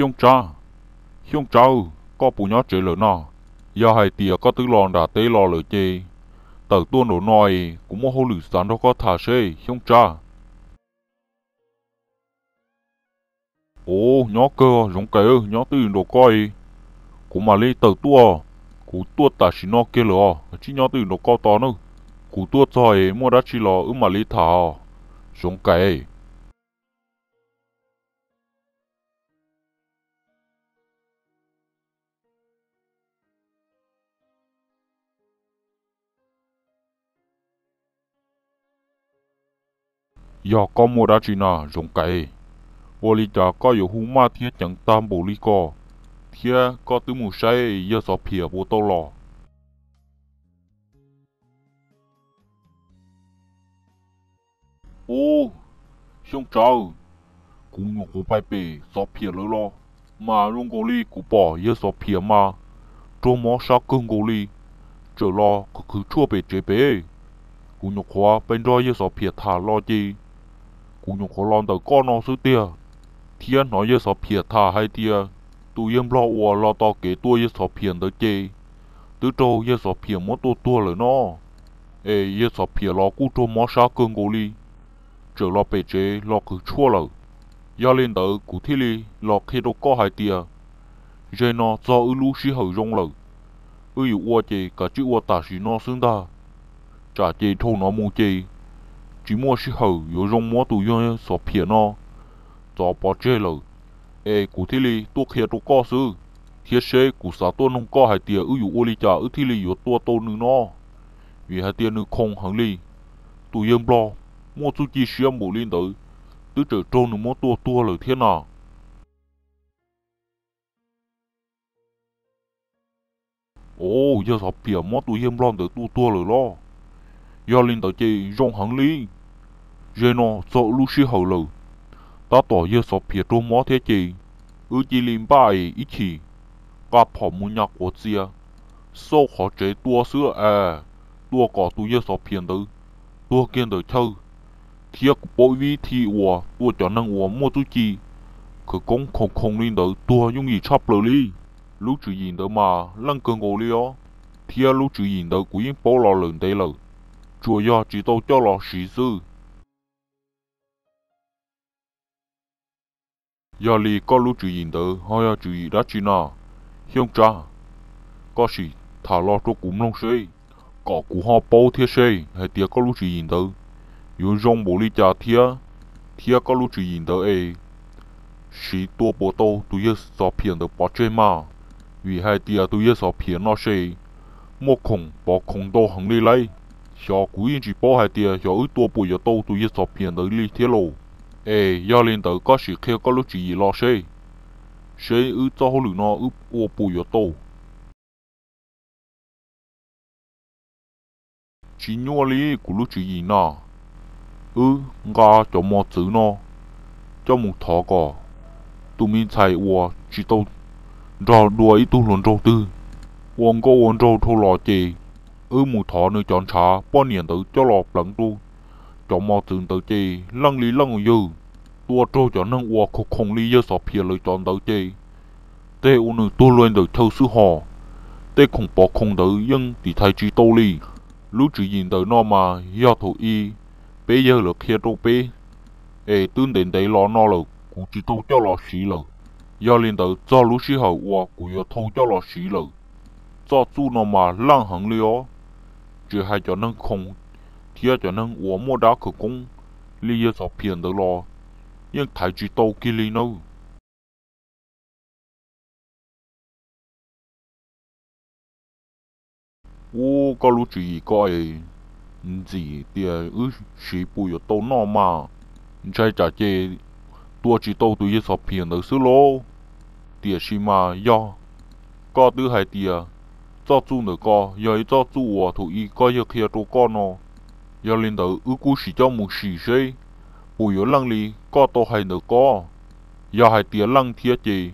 Xyooj Tsab, Xyooj Tsab, koj puas nyob tsev lawm no? Yog hais tias koj twb los nram teb los lawm ces tawm tuaj nraum no es kuv muaj hauj lwm xav nrog koj tham seb Xyooj Tsab. Ov, nyob kawg Zoov Kais, nyob twj ywm nraum koj, kuv mam li tawm tuaj. Kuv tuaj tam sim no kiag lawm os, tsij nyob twj ywm nraum koj tos nawb. Kuv tuaj txog es muaj dab tsi los wb mam li tham os Zoov Kais. Yog koj muaj dab tsi na Zoov Kais? Ua li cas koj yuav hu maj thiab ceev tag npaum li ko, thiab koj twb mus saib yawg Xov Phiam puas tau los? Ub, Xyooj Tsab, kuv nyuam qhuav pais pem Xov Phiam lawv los, mas zoo nkaus li kuv pom yawg Xov Phiam mas raug mob sab kawg nkaus li, txawm los qhwv tshuaj pem tsev pem. Kuv nyuam qhuav pais nrog yawg Xov Phiam tham los ces kuv nyuam qhuav los ntawm koj no xwb tiag, thiab hnov yawg Xov Phiam tham hais tias tus yawg Nplog uas los tos kev tua yawg Xov Phiam ntawd ces twb raug yawg Xov Phiam muab tua tuag lawm no. Es yawg Xov Phiam los kuj raug mob sab kawg nkaus li, txawm los pem tsev los qhwv tshuaj lawm. Yog li ntawd kuv thiaj li los qhia rau koj hais tias, ze no txog wb lub sij hawm zoo lawm, wb yuav ua ces kav tsij ua tam sim no xwb ntag, tsam ces dhau no mus ces tsis muaj sij hawm yuav zoo muab tus yawg Xov Phiam no txov pov tseg lawm. Es kuv thiaj li tuaj qhia rau koj xwb, thiab seb kuv xav tuaj noog koj hais tias wb yuav ua li cas wb thiaj li yuav tua tau nws no, vim hais tias nws khoo heev li. Tus yawg Nplog muaj txuj ci siab npaum li ntawd, twb txawm raug nws muab tua tuag lawm thiab na. Ov, yawg Xov Phiam muab tus yawg Nplog ntawd tua tuag lawm los? Yog li ntawd ces zoo heev li. Ze no txog lub sij hawm lawm, tab tom yawg Xov Phiam raug mob thiab ces wb cia li npaj es ib chim nqa phom mus nyas quav txias, xauj qhov tsev tua xwb es, tua kom tus yawg Xov Phiam ntawd tuag kiag ntawm chaw. Thiab kuv paub ib vib thi uas tua cov neeg uas muaj txuj ci khawv koob khoom khoom li ntawd tuag yooj yim tshaj plaws li. Lub tswv yim ntawd mas leej kawg nkaus li os, thiab lub tswv yim ntawd kuv yeej paub los lawm ntev lawm, tsuas yog tsis tau coj los siv xwb. Yog li koj lub tswv yim ntawd ho yog tswv yim dab tsi no? Xyooj Tsab, koj sim tham los rau kuv mloog seb, kom kuv ho paub thiab seb hais tias koj lub tswv yim ntawd yuav zoo npaum li cas thiab, thiab koj lub tswv yim ntawd es siv tua puas tau tus yawg Xov Phiam ntawd pov tseg mas. Vim hais tias tus yawg Xov Phiam no se muaj khoom pov khoom ntau heev li lauj. Xyov kuv yeej tsis paub hais tias xyov wb tua puas yuav tau tus yawg Xov Phiam ntawd li thiab lauj. Es yog li ntawd koj sim qhia koj lub tswv yim los seb, seb wb txoj hauj lwm no wb ua puas yuav tau. Tsis nyuaj li kuv lub tswv yim no. Wb nqa cov mos txwv no coj mus thov kom tus me ntxhais uas tsis tau nrog dua ib tug hluas nraug twg ua nkauj ua nraug dhau los ces wb mus thov nws cov ntshav poj niam ntawd coj los pleev rau cov mos txwv ntawd ces leej li leej yawg tua raug cov neeg uas khoom khoom li yawg Xov Phiam lawv cov ntawd ces tej ua nws tuag luag ntawm chaw xwb hos. Tej khoom pov khoom ntawd yeej tiv thaiv tsis tau li. Lub tswv yim ntawm no mas yog thaum ub peb yawg lawv qhia rau peb, es twb ntev ntev los no lawm kuv tsis tau coj los siv lawm. Yog li ntawd txog lub sij hawm uas kuv yuav thau coj los siv lawm. Txoj txuj no mas laj heev li os, tsis hais cov neeg khoom thiab cov neeg uas muaj dab khawv koob li yawg Xov Phiam ntawd los yeej thaiv tsis tau kiag li nawb. Ub, koj lub tswv yim ko es ntxim tias wb siv puas yuav tau noj mas, ntshai tsam ces tua tsis tau tus yawg Xov Phiam ntawd xwb lauj. Tiam sis mas yog koj twb hais tias txoj txuj ntawm ko yog ib txoj txuj uas thaum ub koj yawg qhia rau koj no, yog li ntawd wb kuj sim coj mus sim seb puas yuav leej li koj tau hais ntawd ko. Yog hais tias leej thiab ces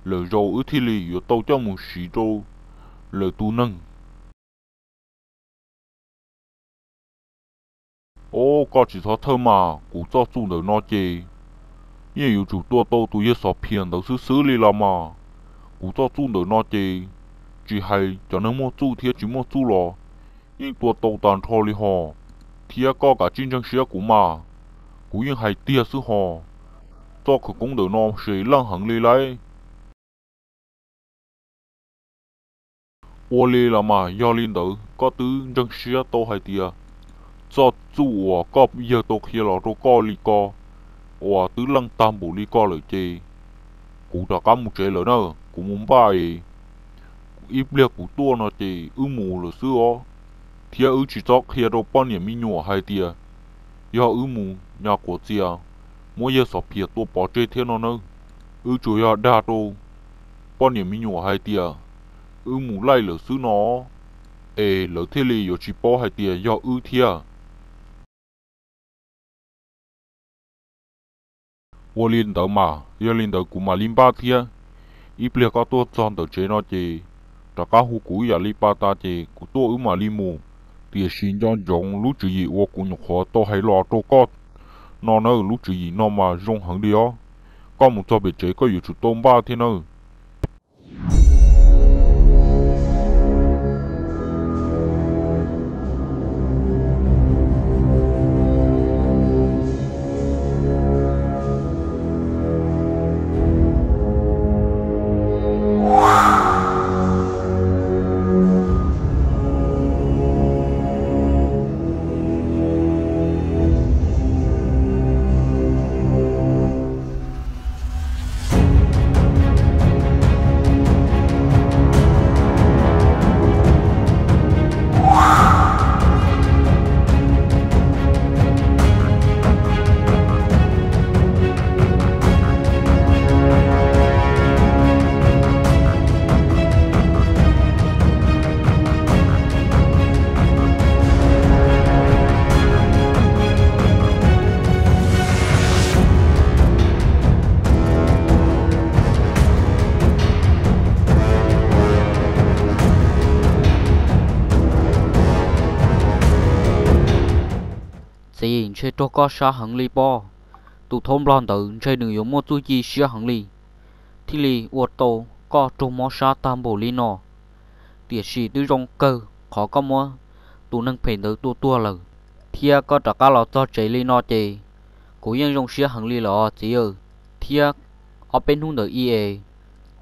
lwm zaus wb thiaj li yuav tau coj mus siv rau lwm tus neeg. Ob, koj tsis txhob thawj mas, kuv txoj txuj ntawm no ces Yeej yuav tsum tua tau tus yawg Xov Phiam ntawd xwb xwb li los mas. Kuv txoj txuj ntawm no ces tsis hais cov neeg muaj txuj thiab tsis muaj txuj los yeej tua tau tag nrho li hos. Thiab koj kav tsij ntseeg siab kuv mas, kuv yeej hais tiag xwb hos. Txoj khawv koob ntawm no ces leej heev li lauj. Ua li los mas yog li ntawd koj twb ntseeg siab tau hais tias txoj txuj uas koj yawg tau qhia los rau koj li ko uas twb leej tag npaum li ko lawm ces kuv rov qab mus tsev lawm na. Kuv mus npaj es ib pliag kuv tuaj no ces wb mus lawm xwb os. Thiab wb tsis txhob qhia rau poj niam me nyuam hais tias yog wb mus nyas quav txias muab yawg Xov Phiam tua pov tseg thiab no nawb. Wb tsuas yog dag rau poj niam me nyuam hais tias wb mus laij lawm xwb no, es lawv thiaj li yuav tsis paub hais tias yog wb thiab. Ua li ntawd mas yog li ntawd kuv mam li npaj thiab. Ib pliag koj tuaj txog ntawm tsev no ces rov qab hu kuv ib yam li pas tas ces kuv tuaj wb mam li mus. Tiam sis nco ntsoov lub tswv yim uas kuv nyuam qhuav tau hais los rau koj no nawb, lub tswv yim no mas zoo heev li os. Koj mus txog pem tsev koj yuav tsum tau npaj thiab nawb. Txiv, ntshe raug koj sab heev li pob. Tus thaub nplog ntawd ntshe nws yuav muaj txuj ci siab heev li, thiaj li ua tau koj raug mob sab tag npaum li no. Tiam sis twb zoo kawg qhov koj muab tus neeg phem ntawd tua tuag lawm, thiab koj rov qab los txog tsev li no ces kuv yeej zoo siab heev li lawm os txiv. Thiab ob peb hnub ntawd ib es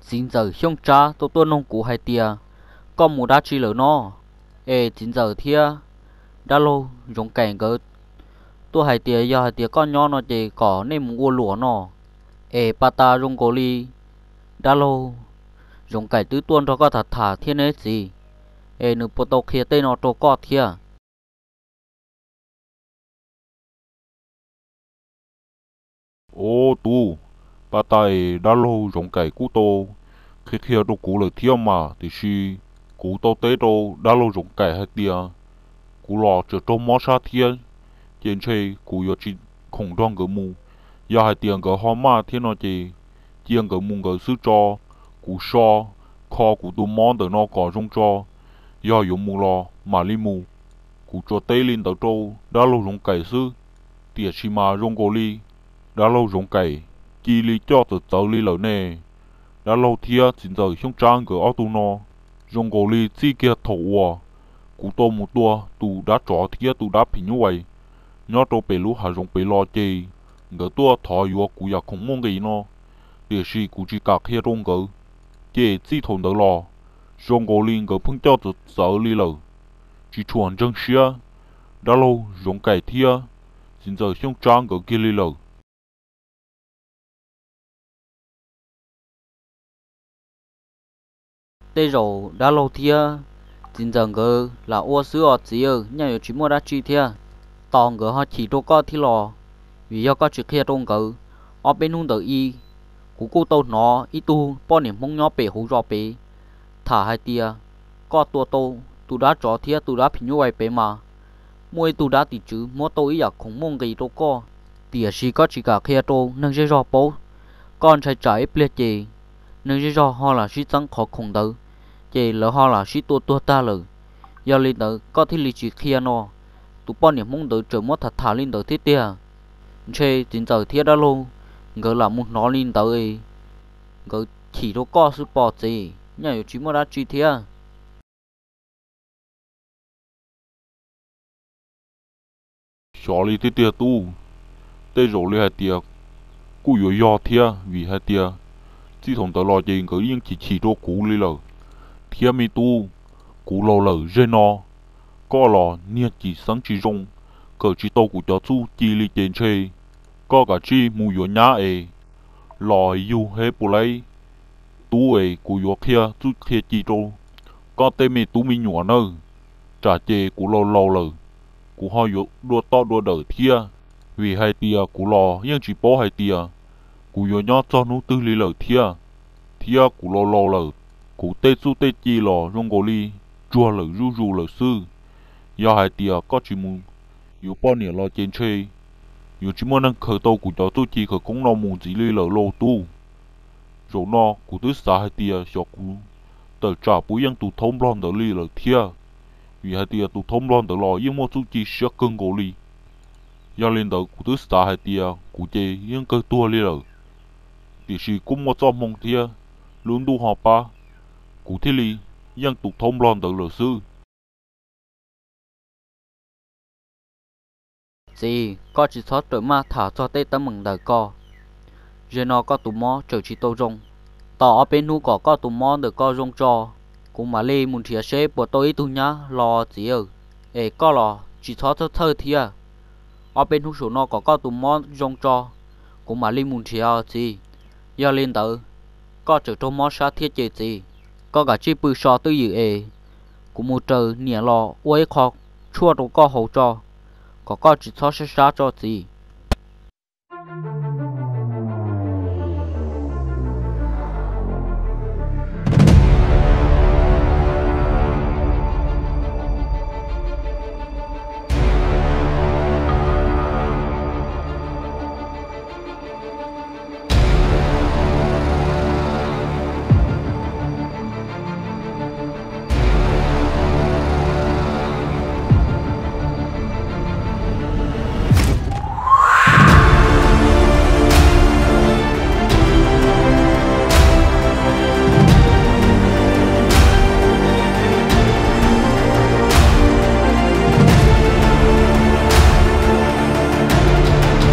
txiv ntxawm Xyooj Tsab tau tuaj noog kuv hais tias koj mus dab tsi lawm no. Es txiv ntxawm thiab dab laug Zoov Kaim nkawd tuaj hais tias yog hais tias koj nyob no ces kom nej mus ua luam no. Es pas tas zoo nkaus li dab laug Zoov Kaim twb tuaj nrog koj tham tham thiab ne txiv, es nws puas tau qhia tej no rau koj thiab? Ob tug, pas tas dab laug Zoov Kaim kuj tau qhia qhia rau kuv lawm thiab mas, tiam sis kuv tau teb rau dab laug Zoov Kaim hais tias kuv los tseem raug mob sab thiab, ces ntshe kuv yuav tsis khoom nrog nkawd mus. Yog hais tias nkawd ho maj thiab no ces cia nkawd mus nkawd xwb tso, kuv so kho kuv tus mob ntawm no kom zoo tso, yog yuav mus los mam li mus. Kuv tsuas teb li ntawd rau dab laug Zoov Kaim xwb, tiam sis mas zoo nkaus li dab laug Zoov Kaim cia li coj txawv txawv li lawm ne. Dab laug thiab txiv ntxawm Xyooj Tsab nkawd ob tug no zoo nkaus li txij kiag thaum uas kuv tau mus tua tus dab tsov thiab tus dab phim nyuj vais nyob rau pem lub hav zoov pem los ces nkawd tuaj thov yuav kuv yam khoom muaj nqis no, tiam sis kuv tsis kam qhia rau nkawd. Ces txij thaum ntawd los zoo nkaus li nkawd pheej coj txawv txawv li lawm, tsis tshua ntseeg siab dab laug Zoov Kaim thiab txiv ntxawm Xyooj Tsab nkawd kiag li lawm. Tej zaum dab laug thiab txiv ntxawm nkawd lam ua xwb os txiv, nyaj yuav tsis muaj dab tsi thiab. Tos nkawd ho chim rau koj thiab los, vim yog koj tsis qhia rau nkawd. Ob peb hnub ntawd ib, kuv kuj tau hnov ib tug poj niam Hmoob nyob pem hauv zos pem tham hais tias koj tua tau tus dab tsov thiab tus dab phim nyuj vais pem mas muaj ib tug dab tim tswv muab tau ib yam khoom muaj nqis rau koj, tiam sis koj tsis kam qhia rau neeg zej zog paub. Koj ntshai tsam ib pliag ces neeg zej zog ho lam sib txeeb qhov khoom ntawd, ces lawv ho lam sib tua tuag tag lawm. Yog li ntawd koj thiaj li tsis qhia no. Tus poj niam Hmoob ntawd tseem muab tham tham li ntawd thiab tiag. Ntshe txiv ntxawm thiab dab laug Nkawd lam mus hnov li ntawd, nkawd chim rau koj xwb pob txiv, nyaj yuav tsis muaj dab tsi thiab. Xyov li tiag tiag tub, tej zaum li hais tias kuj yuav yog thiab, vim hais tias txij thaum ntawd los ces nkawd yeej chim chim rau kuv li lawm thiab me tub. Kuv laus lawm zej no, koj los niag tsis xeeb tsis zoo, kawm tsis tau kuv cov txuj ci li ces ntshe koj kav tsij mus yuav nyab es los yug heb puas laib tub es kuv yuav qhia txuj qhia ci rau koj tej me tub me nyuam nawb. Tsam ces kuv laus laus lawm, kuv ho yuav dua toj dua dawm thiab, vim hais tias kuv los yeej tsis paub hais tias kuv yuav nyob txog hnub twg li lawm thiab. Thiab kuv laus laus lawm, kuv tej txuj tej ci los zoo nkaus li tsuag lawm zuj zus lawm xwb. Yog hais tias koj tsis mus yuav poj niam los ces ntshe yuav tsis muaj neeg khaws tau kuv cov txuj ci khawv koob no mus ntxiv li lawm lauj tub. Zaum no kuv twb xav hais tias xyov kuv tawm tsam puas yeej tus thaub nplog ntawd li lawm thiab, vim hais tias tus thaub nplog ntawd los yeej muaj txuj ci siab kawg nkaus li. Yog li ntawd kuv twb xav hais tias kuv ces yeej kawg tuag li lawm, tiam sis kuj muaj txoj hmoo thiab lub ntuj ho pab, kuv thiaj li yeej tus thaub nplog ntawd lawm xwb. Txiv, koj tsis txhob rawm maj tham txog tej teeb meem ntawm koj. Zaum no koj tus mob tseem tsis tau zoo, tos ob peb hnub kom koj tus mob ntawm koj zoo tso, kuv mam li mus nrhiav seb puas tau ib tug nyab los txiv. Es koj los tsis txhob txhawj txhawj thiab, ob peb hnub saum no kom koj tus mob zoo tso, kuv mam li mus nrhiav txiv. Yog li ntawd, koj tseem raug mob sab thiab ces txiv, koj kav tsij pw so twj ywm es kuv mus raws niam los ua ib qho tshuaj rau koj haus tso, kom koj tsis txhob sab sab tso txiv.